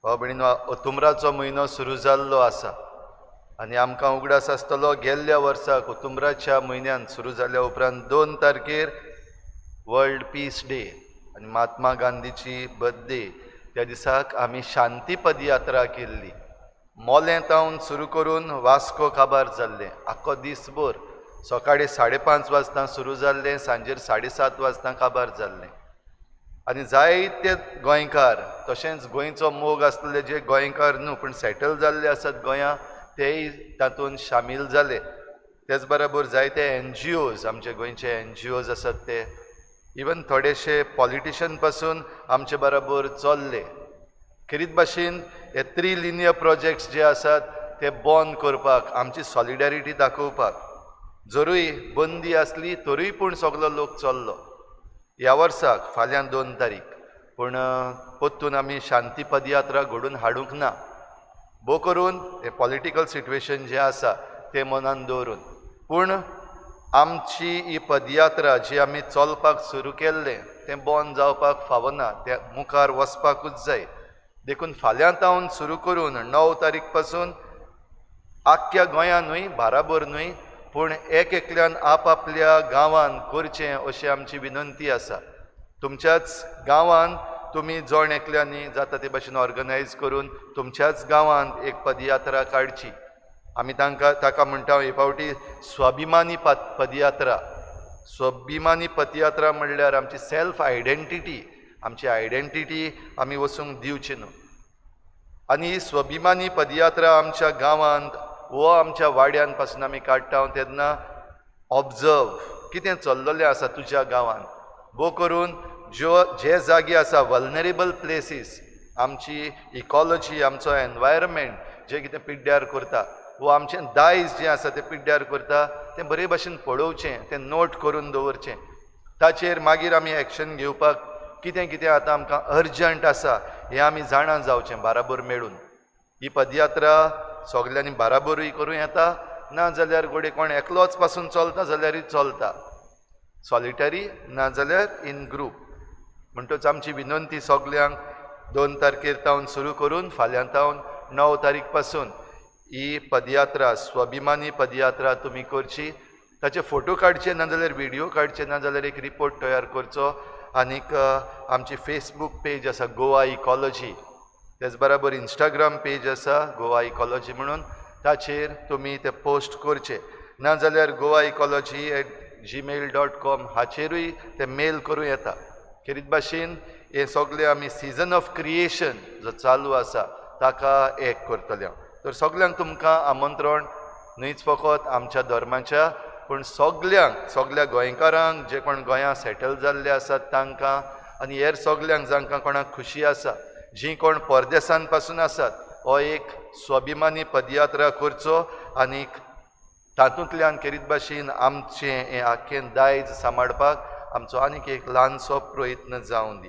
भाव भयणीनो, ओतुम्राचो म्हयनो सुरू जाल्लो आसा आनी आमकां उगडास आसतलो गेल्ल्या वर्साक ओतुम्राच्या म्हयन्यान सुरू जाल्या उपरांत 2 तारखेर वर्ल्ड पीस डे आनी महात्मा गांधीची बर्थडे, त्या दिसाक आमी शांती पदयात्रा केल्ली. मोलें तावन सुरू करून वास्को काबार जाल्लें. आख्खो दीसभर सकाळीं 5:30 वाजता सुरू जाल्लें, सांजेर 7:30 वाजता काबार जाल्लें. आनी जायते गोंयकार, तशेंच गोंयचो मोग आसलेले जे गोंयकार न्हू पूण सेटल जाल्ले आसात गोंया, तेय तातूंत शामील जाले. तेच बराबर जायते एनजीओज, आमचे गोंयचे एनजीओज आसात ते, इवन थोडेशे पॉलिटिशन पासून आमचे बराबर चल्ले. खेरीत भाशेन हे थ्री लिनियर प्रोजेक्ट्स जे आसात ते बंद करपाक, आमची सॉलिडॅरिटी दाखोवपाक, जरूय बंदी आसली तरूय पूण सगलो लोक चल्लो. ह्या वर्साक फाल्यां 2 तारीख, पूण परतून आमी शांती पदयात्रा घडून हाडूंक ना, भोव करून हें पॉलिटिकल सिट्युएशन जें आसा तें मनान दवरून. पूण आमची ही पदयात्रा जी आमी चलपाक सुरू केल्लें तें बंद जावपाक फावना, तें मुखार वचपाकूच जाय. देखून फाल्यां तावन सुरू करून 9 तारीख पासून आख्ख्या गोंयान न्हय, बाराबर न्हय, पूण एक एकल्यान आपआपल्या गांवान करचें अशी आमची विनंती आसा. तुमच्याच गांवान तुमी जण एकल्यांनी जाता ते भाशेन ऑर्गनायज करून तुमच्याच गांवांत एक पदयात्रा काडची. आमी तांकां ताका म्हणटा हे फावटी स्वाभिमानी पदयात्रा. स्वाभिमानी पदयात्रा म्हणल्यार आमची सेल्फ आयडेंटिटी, आमची आयडेंटिटी आमी वचूंक दिवची न्हू. आनी ही स्वाभिमानी पदयात्रा आमच्या गांवांत वो आमच्या वाड्यान पासून आमी काडटा तेन्ना ऑब्जर्व कितें चल्ललें आसा तुज्या गांवांत, भोव करून ज्यो जे जागे आसा वल्नरेबल प्लेसीस, आमची इकॉलॉजी, आमचो एनवायरमेंट जें कितें पिड्ड्यार करता वो आमचें दायज जें आसा तें पिड्ड्यार करता, तें बरे भाशेन पळोवचें, तें नोट करून दवरचें. ताचेर मागीर आमी एक्शन घेवपाक कितें कितें आतां आमकां अर्जंट आसा हें आमी जाणा जावचें बाराबर मेळून. ही पदयात्रा सगल्यांनी बाराबरूय करूं येता, ना जाल्यार घडये कोण एकलोच पासून चलता जाल्यारूय चलता, सॉलिटरी ना जाल्यार इन ग्रूप. म्हणटच आमची विनंती सगल्यांक 2 तारखेर तावन सुरू करून फाल्यां तावन 9 तारीख पासून ही पदयात्रा, स्वाभिमानी पदयात्रा तुमी करची. ताचे फोटो काडचे ना जाल्यार व्हिडियो काडचे ना जाल्यार एक रिपोर्ट तयार करचो. आनीक आमची फेसबूक पेज आसा गोवा इकॉलॉजी, तेच बराबर इंस्टाग्राम पेज आसा गोवा इकॉलॉजी म्हणून, ताचेर तुमी ते पोस्ट करचे. ना जाल्यार गोवा इकॉलॉजी @gmail.com हाचेरूय ते मेल करूं येता. खेरीत भाशेन हें सगळें आमी सिजन ऑफ क्रिएशन जो चालू आसा ताका एक करतले. तर सगल्यांक तुमकां आमंत्रण, न्हयच फकत आमच्या धर्माच्या पूण सगल्यांक, सगल्या गोंयकारांक जे कोण गोंयांत सेटल जाल्ले आसात तांकां आनी हेर सगल्यांक जांकां कोणाक खुशी आसा, जीं कोण परदेसान पासून आसात, हो एक स्वाभिमानी पदयात्रा करचो आनीक तातूंतल्यान खेरीत भाशेन आमचें हें आख्खें दायज सांबाळपाक आमचो आनीक एक ल्हानसो प्रयत्न जावं दी.